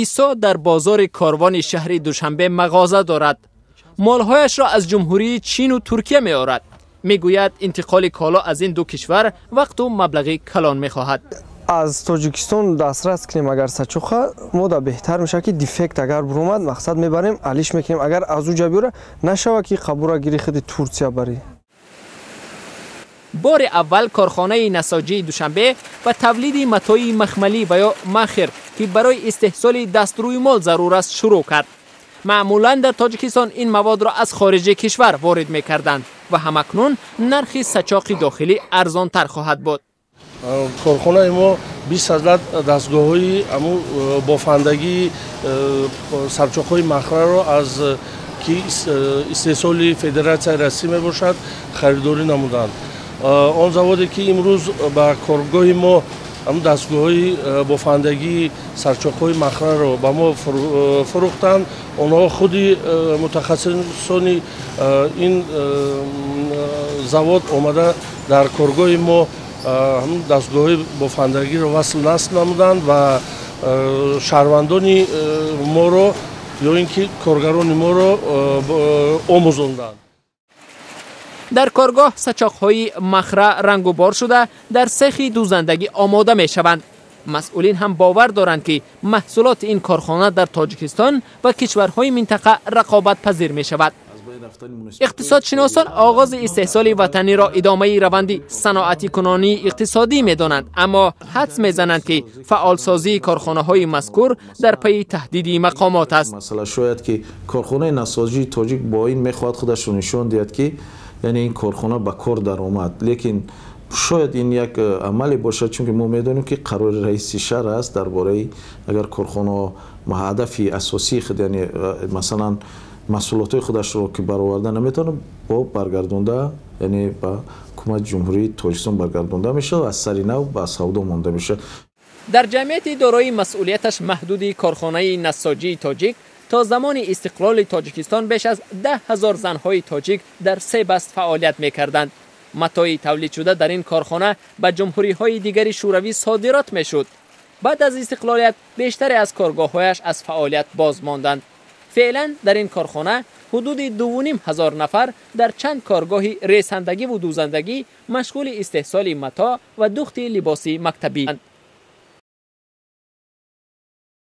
Исо дар бозори Корвони шаҳри Душанбе мағоза дорад. Молҳояшро аз Ҷумҳурии Чину Туркия меорад. Мегӯяд, интиқоли коло аз ин ду кишвар вақту маблағи калон мехоҳад. Аз Тоҷикистон дастрас кунем агар сачоқа, мо да беҳтар мешавад, ки дефект агар буромад, мақсад мебарем, алиш мекунем. Агар аз уҷа биёра, нашава ки қабура гири, худи Турсия барӣ. Бори аввал корхонаи насоҷии Душанбе ба тавлиди матои махмалӣ ва ё махер, ки барои истеҳсоли дастрӯймол зарур аст, шурӯъ кард. Маъмулан дар Тоҷикистон ин маводро аз хориҷи кишвар ворид мекарданд ва ҳамакнун нархи сачоқи дохилӣ арзонтар хоҳад буд. Корхонаи мо 20 адад дастгоҳҳои аму бофандагии сарчоқҳои махраро, аз ки истеҳсоли Федератсияи Россия мебошад, харидорӣ намуданд. Он заводе, ки имрӯз ба коргоҳи мо ҳамн дастгоҳҳои бофандагии сарчоқҳои махраро ба мо фурӯхтанд, онҳо худи мутахассисони ин завод омада, дар коргоҳи мо ҳамн дастгоҳҳои бофандагиро васл насб намуданд ва шаҳрвандони моро ё ин ки коргарони моро омӯзонданд. Дар коргоҳ сачоқҳои махра рангубор шуда, дар сехи дӯзандагӣ омода мешаванд. Масъулин ҳам бовар доранд, ки маҳсулоти ин корхона дар Тоҷикистон ва кишварҳои минтақа рақобатпазир мешавад. Иқтисодшиносон оғози истеҳсоли ватаниро идомаи раванди саноатикунонии иқтисодӣ медонанд, аммо ҳадс мезананд, ки фаъолсозии корхонаҳои мазкур дар пайи таҳдиди мақомот аст. Масалан, шояд ки корхонаи насоҷии тоҷик бо ин мехоҳад худашро нишон диҳад, ки яъне ин корхона ба кор даромад, лекин шояд ин як амале бошад, чунки мо медонем, ки қарори раиси шаҳр аст дар бораи агар корхонаҳо ҳадафи асосии худ, яъне масалан маҳсулотҳои худашро ки бароварда наметавонад, бо баргардонда, яъне ба ҳукумати Ҷумҳурии Тоҷикистон баргардонда мешавад ва аз сари нав ба савдо монда мешавад. Дар ҷамъияти дорои масъулияташ маҳдуди корхонаи насоҷии тоҷик то замони истиқлоли Тоҷикистон беш аз 10 000 занҳои тоҷик дар се баст фаъолият мекарданд. Матои тавлидшуда дар ин корхона ба ҷумҳуриҳои дигари шӯравӣ содирот мешуд. Баъд аз истиқлолият бештаре аз коргоҳҳояш аз фаъолият боз монданд. Феълан дар ин корхона ҳудуди 2500 нафар дар чанд коргоҳи ресандагиву дӯзандагӣ машғули истеҳсоли матоъ ва духти либоси мактабӣ.